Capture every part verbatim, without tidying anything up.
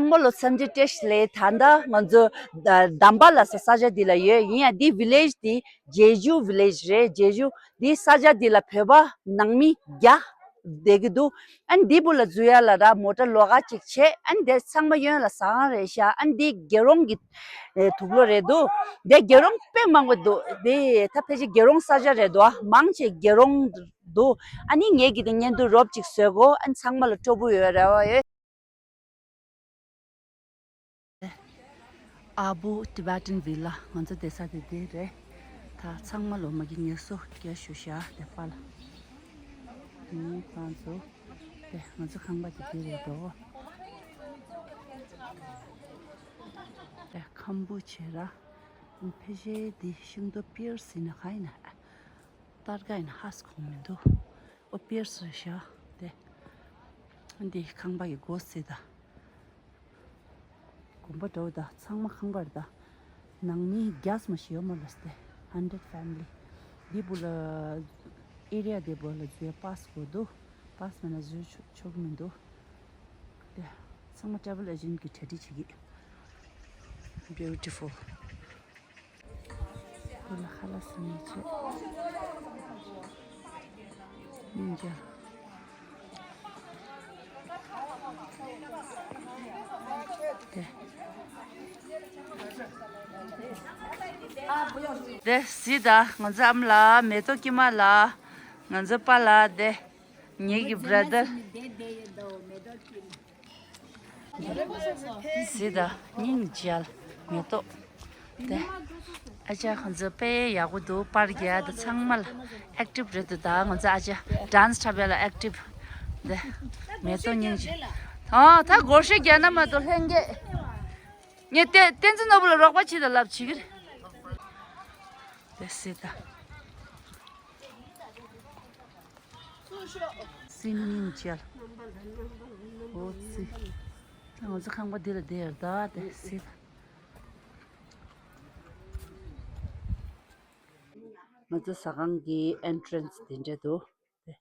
རྣམ་པ་ལོ་འཚམས་འདྲི་བཀྲ་ཤིས་བདེ་ལེགས། ད་ལྟ་ང་ཚོ་ད་དམ་པ་ལ་ས་ས་ཆ་འདི་ལ་ཡོད། ཡིན་ཡང་འདི་ཝི་ལེཇ་འདི་ཇེ་ཇུ་ཝི་ལེཇ་རེད། ཇེ་ཇུ་འདི་ས་ཆ་འདི་ལ་བོད་པ་ནང་མི་བརྒྱ་བསྡད་ཀྱི་འདུག་ཨ་ནི་འདི་བུ་ལ་འཛུལ་ཡ་ལ་ར་མོ་ཊ་ལོགས་ཀ་ཅིག་བྱས། ཨ་ནི་དེ་ཚང་མ་གཡོན་ལ་ཟ་ཁང་རེད་ཤག་ཨ་ནི་འདི་རྒྱལ་རོང་གི་ཨེ་དུག་ལོག་རེད་འདུག་དེ་རྒྱལ་རོང་དཔེ་མང་པོ་འདུག་དེ་ད་ཕལ་ཆེར་རྒྱལ་རོང་ས་ཆ་རེད་འདུག་ཨ། མང་ཆེ་རྒྱལ་རོང་འདུག་ཨ་ནི་ངེད་ཀྱི་དེ་བརྙན་ཐུང་རོབ་ཅིག་བཟོས་གོ་ཨ་ནི་ཚང་མ་ལ་སྤྲོ་པོ་ཡོད་རེ་བ་ཡོད། ཨ་བུ་Tibetan Villa། ང་ཚོ་བསྡད་ས་དེ་འདི་རེད། ད་ཚང་མ་ལོ་མ་གི་ངལ་གསོ་རྒྱག་ཞུ་ཤག་དེ་པ་ལ། ངའི་ཁང་ཚོ་དེ་ང་ཚོ་ཁང་པ་དེ་འདི་རེད་དོ། དེ་ཁམ་བུ་ཆེ་ར། ཕལ་ཆེར་འདི་ཤིང་ཏོག་པིར་སི་ན་ག་ཡིན་ན། སྟར་ག་ཡིན་ན་ཧ་སི་གོང་མི་འདུག་ཨོ་པིར་སི་རེད་ཤག་དེ། འདི་ཁང་པ་གི་སྒོ་ཟེར་ད། དགོན་པ་འདྲ་བོ་ད་ཚང་མ་ཁང་པ་རེད་ད། ནང་མི་བརྒྱ་ཙམ་ཞིག་ཡོད་མ་རེད་ཟེར། hundred family། འདི་བུ་ལ་ཨེ་རི་ཡ་འདི་བུ་ལ་འཛུལ་པཱས་དགོས་འདུག་པཱས་མེད་ན་འཛུལ་ཆོག་ཆོག་གི་མི་འདུག་དེ་ཚང་མ་travel agent་གི་གྲ་སྒྲིག་བྱེད་ཀྱི། Beautiful། བུ་ལ་ཁ་ལག་ཟ་ནས་བྱས། སྙིང་རྗེ། དེ། དེ་གཟིགས་དང་། ང་ཚོ་ཨ་མ་ལགས། མེ་ཏོག་སྐྱེས་མ་ལགས། ང་ཚོ་པཱ་ལགས། དེ་ངེད་ཀྱི་brother། གཟིགས་དང་། སྙིང་རྗེ། མེ་ཏོག་དེ། ཨ་ཅག་ཁོང་ཚོ་དཔེ་ཡག་པོ་འདུག་པར་རྒྱག་དེ་ཚང་མ་ལ་active་རེད་འདུག་ད་ང་ཚོ་ཨ་ཅག་dance་འཁྲབ་ཡ་ལ་active། དེ་མེ་ཏོག་སྙིང་རྗེ། ཨ་ད་སྒོར་གཞས་རྒྱག་ན་མ་གཏོགས་ལྷན་རྒྱས། ངས་བསྟན་བསྟན་འཛིན་ནོར་བུ་ལ་རོགས་པ་བྱེད་དང་ལབ་བྱེད་ཀྱི་རེད། དེ་གཟིགས་དང་། སེམས་སྙིང་རྗེ། ཨོ་ཙི། ང་ཚོ་ཁང་པ་འདི་ལ་བསྡད་ཡོད་ད། དེ་གཟིགས་དང་། ང་ཚོ་ཟ་ཁང་གི་entrance་དེ་འདྲ་འདུག་དེ་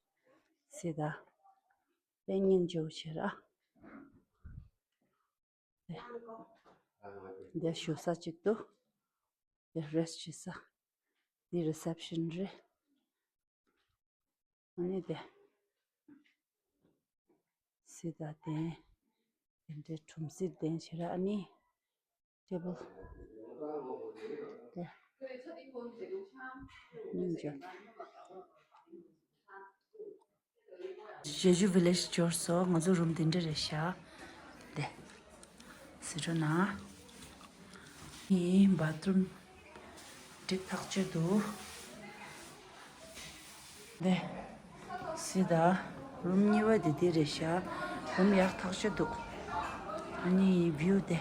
གཟིགས་དང་། དཔེ་སྙིང་རྗེ་པོ་བྱེད་ར། འདི་བཞུགས་ས་གཅིག་ཏུ། འདི་rest་བྱེད་ས། འདི་reception་རེད། ཨ་ནི་འདི་གཟིགས་དང་། དེ་འདྲའི་གྲུམ་གཟིགས་ལྡན་བྱེད་ར། ཨ་ནི་table་དེ་སྙིང་རྗེ། Jeju Village་འབྱོར་སོང་། ང་ཚོ་room་འདི་འདྲ་རེད་ཤག་དེ་གཟིགས་རོགས་གནང་། ཡིན། bathroom་འགྲིག་ཐག་ཆོད་འདུག་དེ་གཟིགས་དང་། room་གཉིས་པ་དེ་འདི་རེད་ཤག room་ཡག་ཐག་ཆོད་འདུག་ཨ་ནི་view་དེ།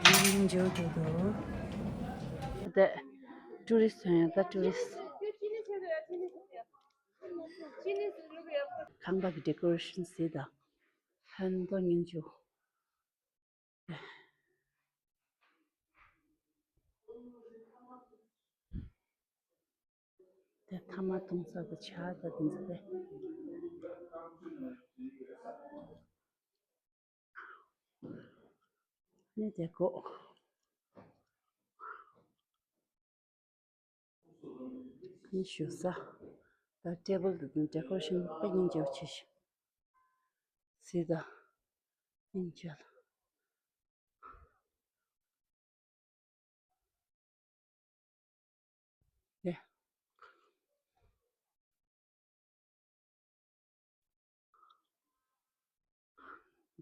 view་སྙིང་རྗེ་པོ་འདུག་དེ་tourist་ཚོ་ཡང་ད་tourist། ཁང་པ་གི་decoration་གཟིགས་དང་། ཧན་ཏོ་སྙིང་རྗེ་པོ། དེ་ཐ་མག་འཐུང་ས་དང་ཇ་དང་དེ་ཚོ་དེ། ནི་དེ་གོ། ནི་བཞུགས་ས། ད་table་དེ་དང་decoration་དཔེ་སྙིང་རྗེ་པོ་བྱས་ཤག་གཟིགས་དང་། སྙིང་རྗེ་ལ། དེ།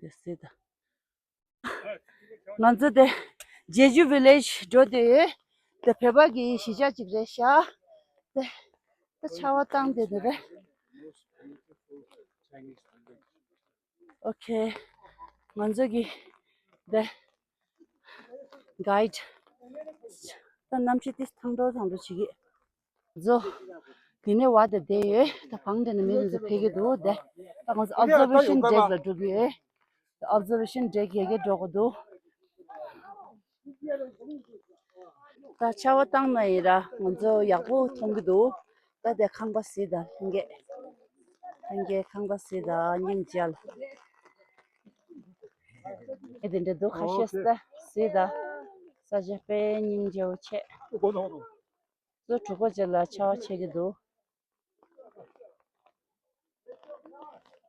དེ་གཟིགས་དང་། ང་ཚོ་དེ་Jeju Village་འགྲོ་དུས་དེ་བོད་པ་གི་གཞིས་ཆགས་ཅིག་རེད་ཤག་དེ་ད་ཆར་པ་བཏང་དེ་དེ་རེད། Okay། ང་ཚོ་གི་དེ་guide་ད་གནམ་གཤིས་ཏིས་ཐང་འགྲོ་ཐང་འགྲོ་བྱེད་ཀྱི། ང་ཚོ་དེ་ནས་བ་དེ་བསྡད་ཡོད། ད་བང་དེ་ནས་མི་རེ་ཚོ་ཕེབས་ཀྱི་འདུག་དེ་ད་ང་ཚོ་observation deck་ལ་འགྲོ་གི་ཡོད། Observation deck་ཡ་གི་འགྲོ་གི་འདུག་ད་ཆར་པ་བཏང་ན་ཡིན་ར་ང་ཚོ་ཡག་པོ་མཐོང་གི་འདུག་ད་དེ་ཁང་པ་གཟིགས་དང་། ལྷན་རྒྱས། ལྷན་རྒྱས་ཁང་པ་གཟིགས་དང་། སྙིང་རྗེ་ལ། ཨེ་དེ་འདྲ་འདུག་ཁ་ཤས་ད་སི་ད། ས་ཆ་དཔེ་སྙིང་རྗེ་བོ་བྱས། ཚོ་དྲུག་པ་ཅིག་ལ་ཆར་པ་ཆད་ཀྱི་འདུག་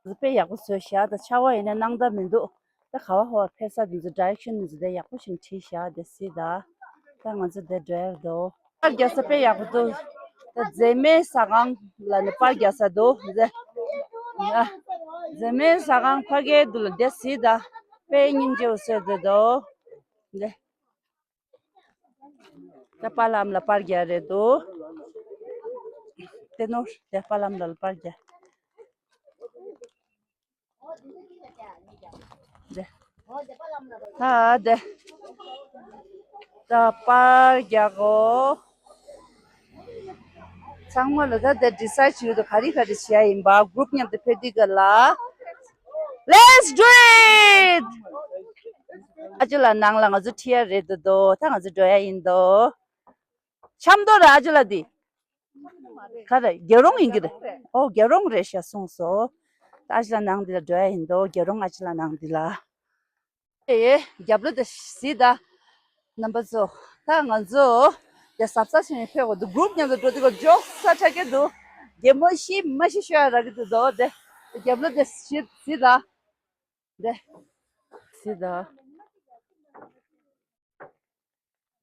དཔེ་ཡག་པོ་བཟོས་བཞག་ད་ཆར་པ་ཡིན་ན་སྣང་དག་མི་འདུག་ད་ག་བ་ཧོ་ཕེབས་ས་དེ་ཚོ་ཌའི་རེག་ཤན་དེ་ཚོ་དེ་ཡག་པོ་ཞིག་བྲིས་བཞག་དེ་སི་ད། ད་ང་ཚོ་དེ་འགྲོ་ཡར་འདུག་པར་རྒྱག་ས་དཔེ་ཡག་པོ་འདུག་ད་མཛེས་མའི་ཟ་ཁང་ལ་ནི་པར་རྒྱག་ས་འདུག་ཟེ། ཨ། མཛེས་མའི་ཟ་ཁང་ཕ་གིའི་འདུག་ལ་དེ་སི་ད། དཔེ་སྙིང་རྗེ་བོ་བཟོས་འདུག་དོ། དེ། ད་པ་ལམ་ལ་པར་རྒྱག་རེད་འདུག་དེ་ནོར་དེ་པ་ལམ་ལ་པར་རྒྱག་དེ། ད་དེ། ད་པར་རྒྱག་གོ་ཚང་མ་ལ་ད་དེ་ཌི་སའེ་ཌི་བྱེད་དུ་ག་རེ་ག་རེ་བྱེད་ཡ་ཡིན་པ་གུ་རུབ་མཉམ་དུ་ཕེབས་དུས་ག་ལ། Let's do it! ཨ་ཅོ་ལགས་ནང་ལ་ང་ཚོ་ཁྲིད་ཡ་རེད་འདུག་དོ། ད་ང་ཚོ་འགྲོ་ཡ་ཡིན་དོ། འཆམ་དོ་ར་ཨ་ཅོ་ལགས་འདི། ག་རེ་རྒྱལ་རོང་ཡིན་གྱི་རེད། ཨོ་རྒྱལ་རོང་རེད་ཤག་གསུངས་སོ། ད་ཨ་ཅོ་ལགས་ནང་འདི་ལ་འགྲོ་ཡ་ཡིན་དོ། རྒྱལ་རོང་ཨ་ཅོ་ལགས་ནང་འདི་ལ། ཨེ་རྒྱབ་ལོ་དེ་གཟིགས་ད། རྣམ་པ་ཚོ། ད་ང་ཚོ་དེ་གཟབ་གཟབ་བྱས་ནས་ཕེབས་དགོས་འདུག་གུ་རུབ་མཉམ་དུ་འགྲོ་དུས་སྐབས་མགྱོགས་ས་ཆགས་ཀྱི་འདུག་རྒན་མོ་ཤི་མ་ཤི་ཤོད་ཡ་རག་གི་འདུག་དོ། དེ་རྒྱབ་ལོ་དེ་གཟིགས་གཟིགས་ད། དེ་གཟིགས་ད།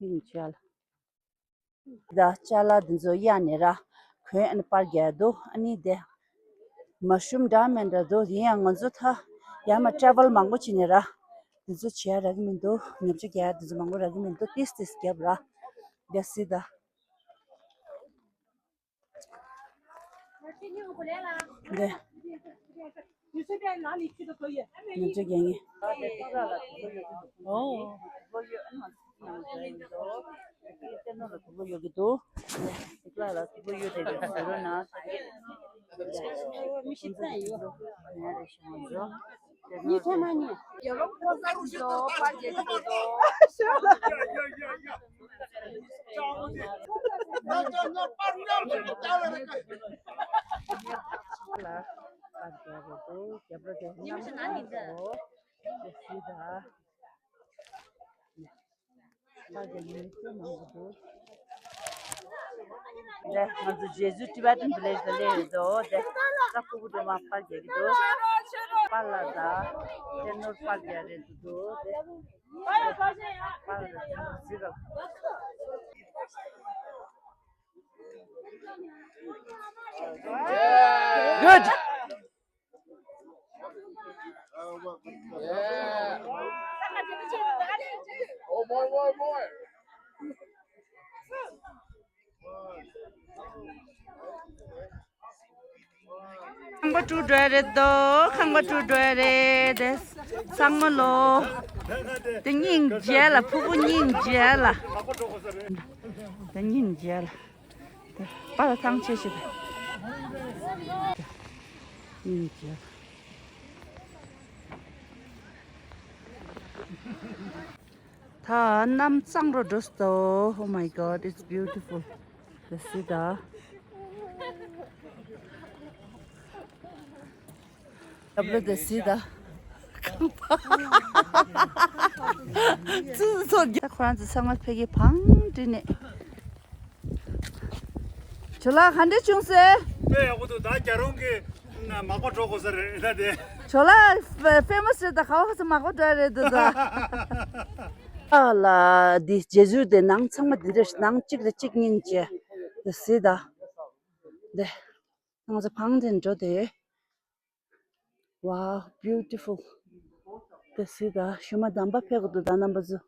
ཡིན་ཅལ། ད་ཅ་ལག་འདི་ཚོ་གཡར་ནས་ར། གོན་ཨ་ནི་པར་རྒྱག་འདུག་ཨ་ནི་དེ། མ་ཤུམ་འདྲ་མེད་འདྲ་འདུག་ཡིན་ཡང་ང་ཚོ་ད་ཡར་མར་ཊེ་རེ་ཝལ་མང་པོ་བྱས་ནས་ར། འདི་ཚོ་བྱེད་ཡ་རག་གི་མི་འདུག་ཉོ་ཆ་རྒྱག་ཡ་འདི་ཚོ་མང་པོ་རག་གི་མི་འདུག་ཏིས་ཏིས་རྒྱབ་ར། དེ་གཟིགས་ད། འདི། ཉོ་ཆ་རྒྱག་ངེས། ཨོ། ཡོད་ཀྱི་འདུག་ལ་ལ་ཡོད་དེ་དེ་ཟེར་རོ་ན། མི་ཤི་ཚ་ཡོད། ཉི་ཁྲི་མ་ཉི། ཡོ་རོབ་ཁོ་ས་རུ་ཞོ་པར་རྒྱག་གི་འདུག་ད་ང་ཚོ་ཇེ་ཟུ་ཊི་བེ་ཊན་བི་ལེཇ་ལ་སླེབས་ཡོད་དོ། དེ་ས་ཕུ་བོ་སྒྲོལ་མ་པར་རྒྱག་གི་འདུག་པར་ལ་ད་ཏེ་ནོར་པར་རྒྱག་རེད་འདུག་དེ་པར་ལ་ཏེ་ནོར་ཟི་ར། Good. Yeah. Oh, more, more, more. ཁང་པ་དཀྲུག་འགྲོ་ཡ་རེད་དོ། ཁང་པ་དཀྲུག་འགྲོ་ཡ་རེད་དེ། ཚང་མ་ལོ། དེ་སྙིང་རྗེ་ལ། ཕུ་བོ་སྙིང་རྗེ་ལ། དེ་སྙིང་རྗེ་ལ། པ་ལ་ཐང་ཆད་ཤི། ད་གནམ་གཙང་རུ་འགྲོ་སོ། Oh my God, it's beautiful. དེ་གཟིགས་ད། ད་བློ་དེ་གཟིགས་ད། ཙི་ཙི་ཚོ་རྒྱ། ཁོ་རང་ཚོ་ཚང་མ་ཕ་གིའི་བང་བསྒྲིགས་ནས། ཇོ་ལགས་ག་འདྲ་བྱུང་ཟེར། དཔེ་ཡག་པོ་འདུག་ད་རྒྱ་རོང་གི་མག་པ་འགྲོ་དགོས་ས་རེད་ད་དེ། ཇོ་ལགས་ཕེ་མ་སི་རེད་ད། ག་བ་ཁ་ཚ་མག་པ་འགྲོ་ཡ་རེད་འདུག་ད། ཨ་ལ་འདི་རྗེས་འཇུག་དེ་ནང་ཚང་མ་འདི་འདྲ་ནང་གཅིག་ལ་གཅིག་སྙིང་རྗེ། དེ་གཟིགས་ད། དེ། ང་ཚོ་བང་དེ་འགྲོ་དེ། Wow, beautiful. དེ་གཟིགས་ད། ཞུ་མ་དམ་པ་ཕེབས་དགོས་འདུག་ད་རྣམ་པ་ཚོ།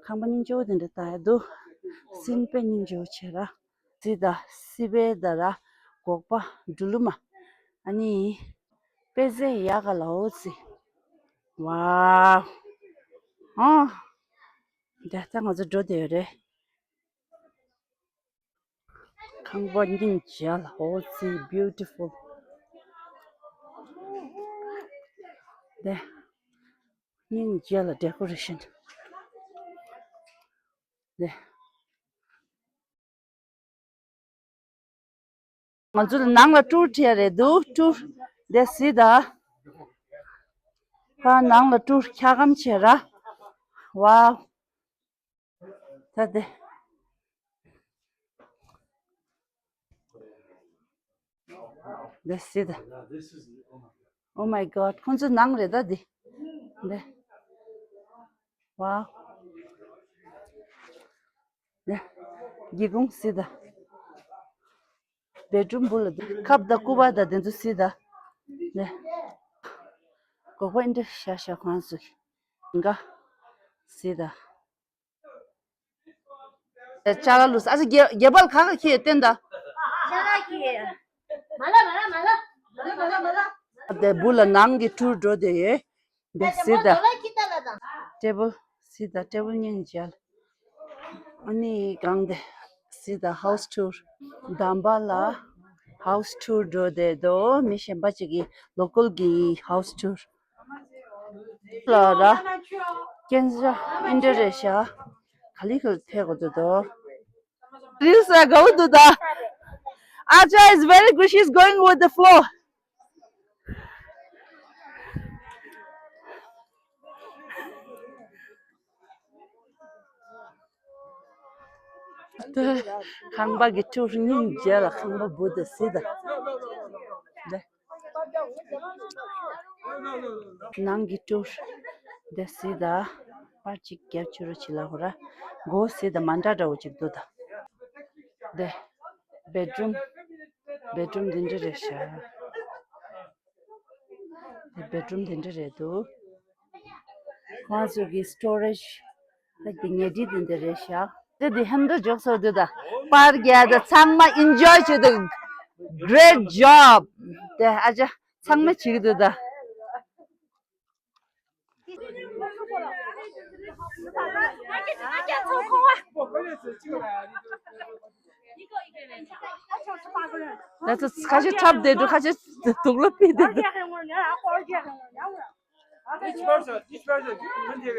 ཁང་པ་སྙིང་རྗེ་པོ་དེ་འདྲ་ད་ཡ་འདུག་སྲིན་པོ་སྙིང་རྗེ་པོ་བྱས་ར། གཟིགས་ད། སི་པན་ད་ར། སྒོག་པ། འབྲུ་ལུ་མ། ཨ་ནི། པད་ཚལ་ཡག་ག་ལ་འོ་ཙི། Wow. ཨ། ད་ལྟ་ང་ཚོ་འགྲོ་བསྡད་ཡོད་རེད། ཁང་པ་སྙིང་རྗེ་ལ། འོ་ཙི། Beautiful. དེ། སྙིང་རྗེ་ལ་decoration. དེ། ང་ཚོ་ལ་ནང་ལ་ཊུར་ཁྲིད་ཡ་རེད་འདུག་ཊུར། དེ་གཟིགས་ད། པ་ནང་ལ་ཊུར་འཁྱག་སྒམ་བྱས་ར། ཝའོ། ད་དེ། འདི་སི་ད། Oh my God. ཁོང་ཚོ་ནང་རེད་ད་འདི། འདི། ཝའོ། འདི། སྒེའུ་ཁུང་སི་ད། བེད་རུམ་བུ་ལ་འདི། ཁབ་དང་སྐུད་པ་དང་དེ་ཚོ་སི་ད། འདི། སྒོག་པ་འདི་འདྲ་ཤ་ཤ་ཁོང་ཚོ་གི། འགའ། སི་ད། ཅ་ལག་ལུས་ཨ་ཙི་རྒྱ་རྒྱ་བལ་ཁ་ཁ་ཁྱེད་བསྟན་ད། ཅ་ལག་གི། མ་ལ་མ་ལ་མ་ལ། མ་ལ་མ་ལ་མ་ལ། དེ་བུ་ལ་ནང་གི་ཊུར་འགྲོ་དེ་ཡོད། དེ་སི་ད། ཊེ་བལ་སི་ད་ཊེ་བལ་སྙིང་རྗེ། ཨ་ནི་གང་དེ་སི་ད་ཧའུ་སི་ཊུར། དམ་པ་ལ་ཧའུ་སི་ཊུར་འགྲོ་དེ་དོ། མི་གཞན་པ་ཅིག་གི་ལོ་ཀལ་གི་ཧའུ་སི་ཊུར། ལ་ར། སྐྱེན་ཤ་ཨིན་འདྲ་རེད་ཤག་ག་ལི་ག་ལི་ཐེ་གོ་དུ་དོ། Reels are going to the Acha is very good. She's going with the flow. ཁང་པ་གི་ཊུར་སྙིང་རྗེ་ལ། ཁང་པ་བུ་དེ་སི་ད། ནང་གི་ཊུར་དེ་སི་ད། པར་ཅིག་རྒྱབ་ཆུ་རུ་ཆི་ལ་ཧོ་ར། སྒོ་སི་ད་མ་འདྲ་འདྲ་བོ་ཅིག་འདུག་ད། དེ། བེད་རུམ། བེད་རུམ་འདི་འདྲ་རེད་ཤག་དེ་བེད་རུམ་འདི་འདྲ་རེད་འདུག་ཁོང་ཚོ་གི་སི་ཊོ་རེཇ་ད་གི་ཉལ་ཁྲི་འདི་འདྲ་རེད་ཤག་དེ་འདི་ཧན་དུ་འཇོག་སོ་འདུག་ད། པར་རྒྱག་ད། ཚང་མ་ཨིན་ཇོའི་བྱེད་དུ། Great job. དེ་ཨ་ཅག་ཚང་མ་བྱེད་ཀྱི་འདུག་ད། ད་ཚོ་ཁ་ཤས་འཁྲབ་བསྡད་འདུག་ཁ་ཤས་དུག་ལོག་ཕུད་བསྡད་འདུག Each person, each person, one hundred.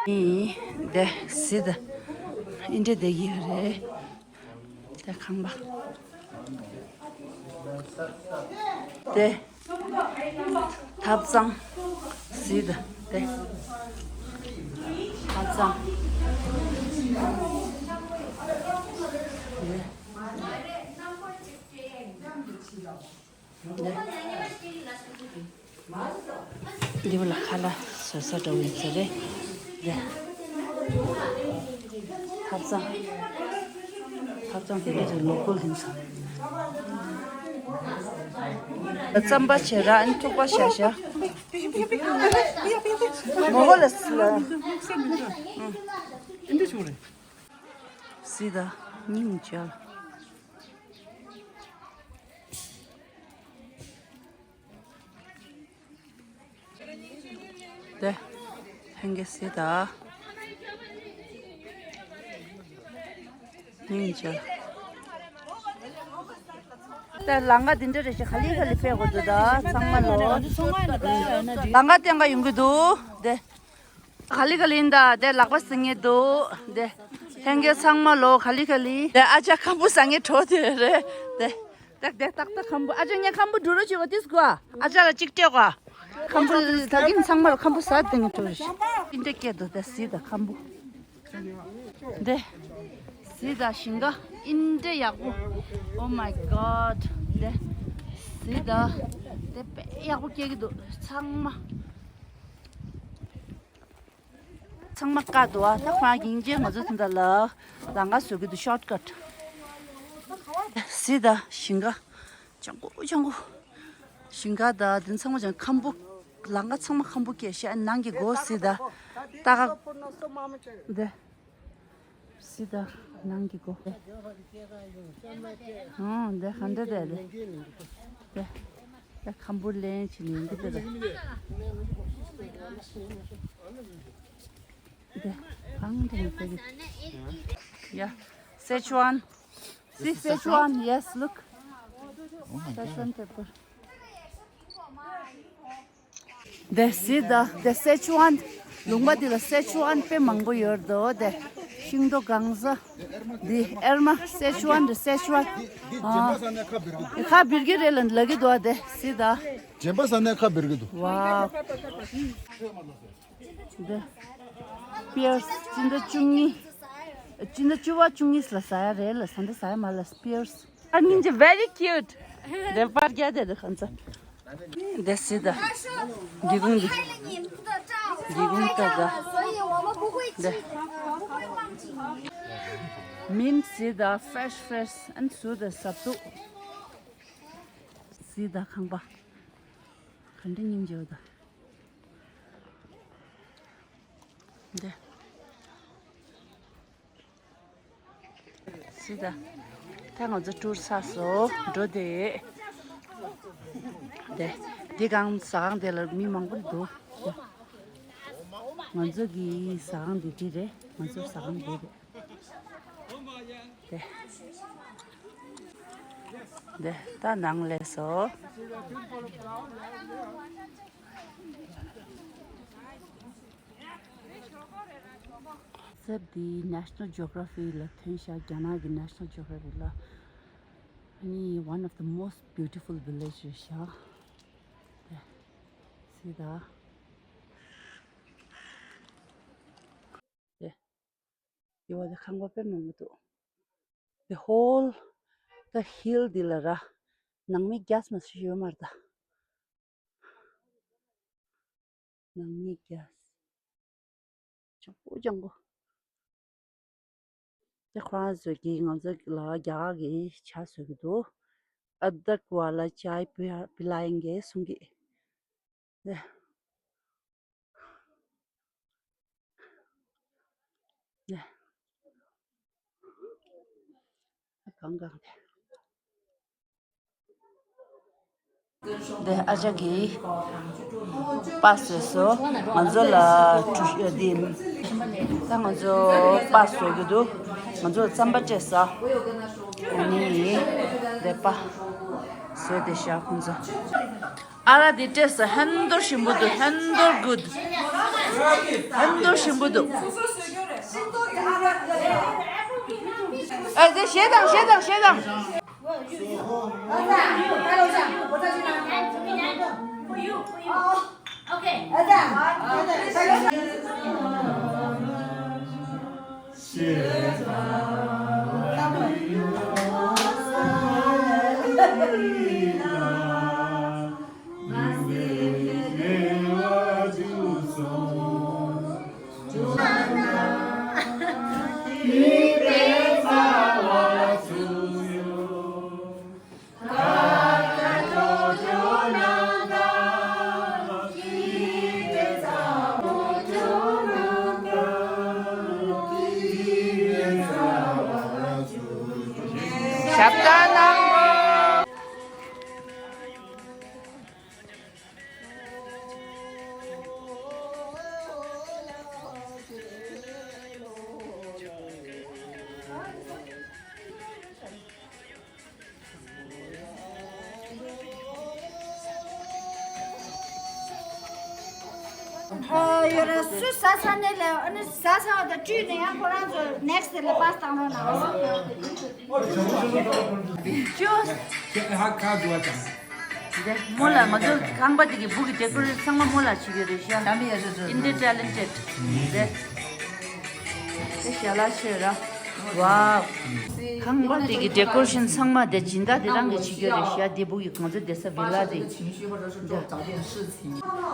ཨི། དེ་སི་ད། ཨིན་འདྲ་བསྡད་ཀྱི་ཡོད་རེད། དེ་ཁང་པ། དེ། ཐབ་ཚང་། སི་ད། དེ། ཐབ་ཚང་། དེ། འདི་བ་ལ་ཁ་ལག་བཟོ་ས་འདྲ་བོ་ཡིན་ས་རེད། འདི། ཐབ་ཚང་། ཐབ་ཚང་དེ་འདྲ་ཅིག་ལོ་ཀལ་ཡིན་ས། རྩམ་པ་བྱས་ར། ཨ་ནི་ཐུག་པ་བཞག་བཞག་མོ་ཧོ་ལ་སི་ལ། སི་ད་སྙིང་རྗེ། དེ། ཧན་གེ་སི་ད། སྙིང་རྗེ། དེ་ལང་ཀ་འདི་འདྲ་རེ་ཞིག་ག་ལེ་ག་ལེ་ཕེབས་དགོས་འདུག་ད་ཚང་མ་ལོ། ལང་ཀ་བསྟན་ག་ཡོང་གི་འདུག་དེ། ག་ལེ་ག་ལེ་ཡིན་ད། དེ་ལག་པ་ཟིན་ངེས་འདུག་དེ། ལྷན་རྒྱས་ཚང་མ་ལོ་ག་ལེ་ག་ལེ། དེ་ཨ་ཅག་ཁམ་བུ་ཟ་ངེས་བྲོ་དེ་རེད་དེ། ཏག་དེ་ཏག་ཏག་ཁམ་བུ། ཨ་ཅག་ངས་ཁམ་བུ་འགྲོ་རོགས་བྱེད་གོ་ཏིས་གོ་ཨ་ཅག་ལ་གཅིག་སྤྲད་གོ་ཁམ་བུ་ད་གིན་ཚང་མ་ལ་ཁམ་བུ་ཟ་དེ་ངས་བྲོ་རེད། ཨིན་དེ་སྐད་དུ་དེ་སི་ད་ཁམ་བུ། དེ། སི་ད་ཞིང་ཁ་ཨིན་དེ་ཡག་པོ། Oh my God. དེ། སི་ད། དེ་དཔེ་ཡག་པོ་སྐྱེ་གི་འདུག་ཚང་མ། ཚང་མ་བཀག་འདུག་ཨ། ད་ཁོ་རང་སྙིང་རྗེ། ང་ཚོ་དེ་འདྲ་ལ་ལམ་ཁ་བཟོ་གི་འདུག་ཤོར་ཀཊ། སི་ད་ཞིང་ཁ་ལྗང་ཁུ་ལྗང་ཁུ། ཞིང་ཁ་ད་དེ་ཚང་མ་ལྗང་ཁམ་བུ། ལམ་ཁ་ཚང་མ་ཁམ་བུ་སྐྱེས་ཤག་ནང་གི་སྒོ་སི་ད། ད་ག་དེ། སི་ད་ནང་གི་སྒོ། ཨང་དེ་ག་འདྲ་དེ་དེ། དེ། དེ་ཁམ་བུ་ལེན་བྱེད་ནས་འདི་དེ་དེ། དེ་གང་དེ་ནི་དེ་གི། Yeah, Sichuan. See Sichuan. Yes, look. Oh my God. Sichuan pepper. དེ་སི་ད། དེ་སེ་ཆུ་ཝན། ལུང་པ་འདི་ལ་སེ་ཆུ་ཝན་དཔེ་མང་པོ་ཡོད་དོ་དེ། ཤིང་ཏོག་གང་ཟ། འདི་ཨེར་མ་སེ་ཆུ་ཝན་རེད། སེ་ཆུ་ཝན། འདི་འདི་ཨ། རྗེན་པ་ཟ་ནས་ཁ་འབེར་གི་འདུག་ཁ་འབེར་གི་རེད་ལ་ལ་གི་འདུག་ཨ། དེ་སི་ད། རྗེན་པ་ཟ་ནས་ཁ་འབེར་གི་འདུག་ཝའོ། འདི་པི་ཡར་སི་སྤྱི་ཟླ་བཅུ་གཉིས། སྤྱི་ཟླ་བཅུ་པ་བཅུ་གཉིས་ལ་ཟ་ཡ་རེད་ལ། ཟ་འདི་ཟ་ཡ་མ་ལ་པི་ཡར་སི། ཨ་ནི་ཇི་very cute. འདི་པར་རྒྱག་དེ་རེད་ཁོང་ཚོ། འདི་སི་ད། སྒེའུ་ཁུང་འདི། སྒེའུ་ཁུང་ལྟ་ད། འདི། མིན་སི་ད་fresh fresh and sweet ཟབ་ཏུ། སི་ད་ཁང་པ། ག་འདྲ་སྙིང་རྗེ་བ་ད། འདི། སི་ད། ད་ང་ཚོ་ཊུར་ཚར་སོང་། འགྲོ་དེ། དེ། འདི་གང་ཟ་ཁང་དེ་ལ་མི་མང་པོ་འདུག་ང་ཚོ་གི་ཟ་ཁང་འདི་འདི་རེད། ང་ཚོ་ཟ་ཁང་འདི་རེད། དེ། དེ་ད་ནང་ལས་སོ། གསེབ་འདི་National Geography ལ་ཐོན་ཤག་རྒྱ་ནག་གི་National Geography ལ། ཨ་ནི་one of the most beautiful village རེད་ཤག་དེ། སི་ད། དེ། ཡོད་དེ་ཁང་པ་དཔེ་མང་པོ་འདུག The whole the hill འདི་ལ་ར། ནང་མི་རྒྱ་མ་ཞིག་ཡོད་མ་རེད་ད། ནང་མི་རྒྱ། ལྗང་པོ་ལྗང་པོ། དེ་ཁོ་རང་ཚོས་ཀྱིས་ང་ཚོ་ལ་རྒྱ་གར་གྱི་ཇ་བཟོ་གི་འདུག་ཨ་དག་ཝ་ལ་ཅའི་པི་ལ་ཡིན་གྱི་གསུང་གི། དེ། དེ། གང་གང་དེ། འདི་ཨ་ཅག་གིས་པ་བཟོས་སོ། ང་ཚོ་ལ་ཀྲུ་འདི། ད་ང་ཚོ་པ་བཟོ་གི་འདུག་ང་ཚོ་རྩམ་པ་སྤྲད་ས། ཨ་ནི་འདི་པ་བཟོས་ཏེ་བཞག་ཁོང་ཚོ། ཨ་ར་འདི་སྤྲད་ས་ཧན་དོར་ཞིམ་པོ་འདུག་ཧན་དོར་གུད། ཧན་དོར་ཞིམ་པོ་འདུག་ཨ་དེ་ཞེ་དང་ཞེ་དང་ཞེ་དང་། ཞབས་བརྟན་གནང་། ཨ་ཡོད་ར། སུ་ཟ་ས་ནས་ལས་ཨ་ནི་ཟ་ས་བ་དང་བཀྲུས་ནས་ཡང་ཁོ་རང་ཚོ་next day ལ་པཱས་བཏང་རོགས་གནང་། ཅོ། ཁྱེད་ཧ་ཁ་འདུག་བ་དང་། འདི་མོ་ལ་ང་ཚོ་ཁང་པ་དེ་གི་སྦུག་གི་ཌེ་ཀོ་རེ་ཤན་ཚང་མ་མོ་ལ་བྱེད་ཀྱི་རེད་ཤག Independent ཊེ་ལེན་ཊེཌ། འདི་དེ་ཞལ་ལག་ཤོད་ར། ཝའོ། ཁང་པ་དེ་གི་ཌེ་ཀོ་རེ་ཤན་ཚང་མ་དེ་སྦྱིན་བདག་དེ་རང་གིས་བྱེད་ཀྱི་རེད་ཤག་དེ་སྦུག་གི་ང་ཚོ་བསྡད་ས་བི་ལ་དེ།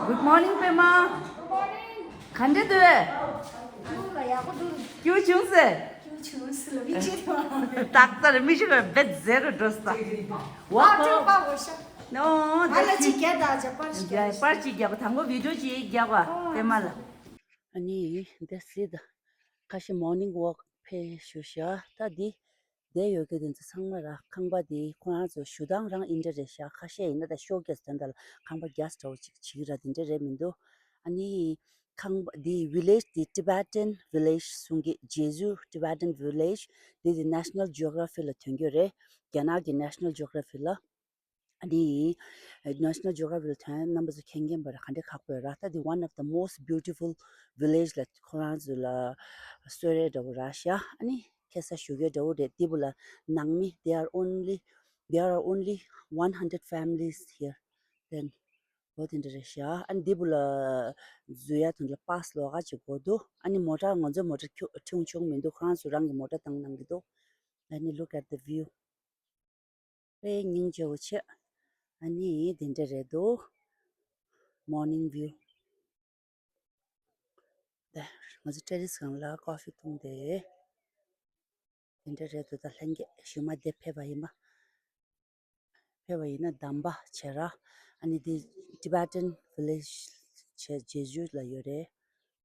Good morning པད་མ། ག་འདྲ་འདུག་སྐྱིད་བྱུང་ཟེར། སྐྱིད་བྱུང་ཟེར་ལ་མི་ཤེས་དང་། ཏག་ཏག་རེད། མི་ཤེས་པ་བེད་ཟེར་རུ་འགྲོ་ས། ཝ་ཨ་ཅོ་པ་བོ་ཤ། ནོ། ཨ་ལ་ཅིག་རྒྱག་དང་ཅ་པར་ཅིག་རྒྱག་པར་ཅིག་རྒྱག་པ་དང་པོ་བི་ཌི་ཡོ་ཅིག་རྒྱག་པ་ཨོ་པད་མ་ལ། ཨ་ནི་འདི་སི་ད་ཁ་ཤས་མོར་ནིང་ཝོག་ཕེབས་ཞུ་ཤག་ད་འདི། བསྡད་ཡོད་མཁན་དེ་ཚོ་ཚང་མ་ར་ཁང་པ་དེ་ཁོ་རང་ཚོ་བཞུགས་སྟངས་རང་ཨིན་འདྲ་རེད་ཤག་ཁ་ཤས་ཡིན་ན་ད་ཤོ་ཀེ་སི་དེ་འདྲ་ལ་ཁང་པ་རྒྱ་ཆེ་འདྲ་བོ་ཅིག་བྱེད་ཀྱི་ར་དེ་འདྲ་རེད་མི་འདུག་ཨ་ནི་ཁང་པ་དེ་བི་ལེ་ཇི་དེ་Tibetan Village གསུང་གི། Jeju Tibetan Village དེ་དེ་National Geography ལ་ཐོན་རྒྱུ་རེད། རྒྱ་ནག་གི་National Geography ལ། ནི་National Geographic་ལ་ཐོན་རྣམ་པ་ཚོ་མཁྱེན་མཁྱེན་པ་རེད། ག་འདྲ་ཁག་པོ་རེད་ར། ད་འདི་one of the most beautiful village་ལ་ཁོ་རང་ཚོ་ལ་གསོལ་རས་འདྲ་བོ་རག་ཤག་ཨ་ནི་ཁ་སང་ཞུ་གི་འདྲ་བོ་རེད། འདི་བུ་ལ་ནང་མི་there are only there are only one hundred families here. Then འོ་དེ་འདྲ་རེད་ཤག་ཨ་ནི་འདི་བུ་ལ་འཛུལ་ཡ་དོན་ལ་པཱས་ལོགས་ཀ་ཅིག་དགོས་འདུག་ཨ་ནི་མོ་ཊ་ང་ཚོའི་མོ་ཊ་ཁྱུ་ཁྲིད་ཆོག་མི་འདུག་ཁོ་རང་ཚོ་རང་གི་མོ་ཊ་བཏང་གནང་གི་འདུག་ཨ་ནི་look at the view. དཔེ་སྙིང་རྗེ་བོ་ཆེ། ཨ་ནི་དེ་འདྲ་རེད་འདུག morning view. ད་ང་ཚོ་ཏེ་རེ་སི་སྒང་ལ་ཀོ་ཕི་འཐུང་དེ། དེ་འདྲ་རེད་འདུག་ད་ལྷན་རྒྱས་ཞུ་མ་དེ་ཕེབས་པ་ཡིན་པ། ཕེབས་པ་ཡིན་ན་དམ་པ་བྱེད་ར། ཨ་ནི་དེ་Tibetan village་བྱེད་Jeju་ལ་ཡོད་རེད།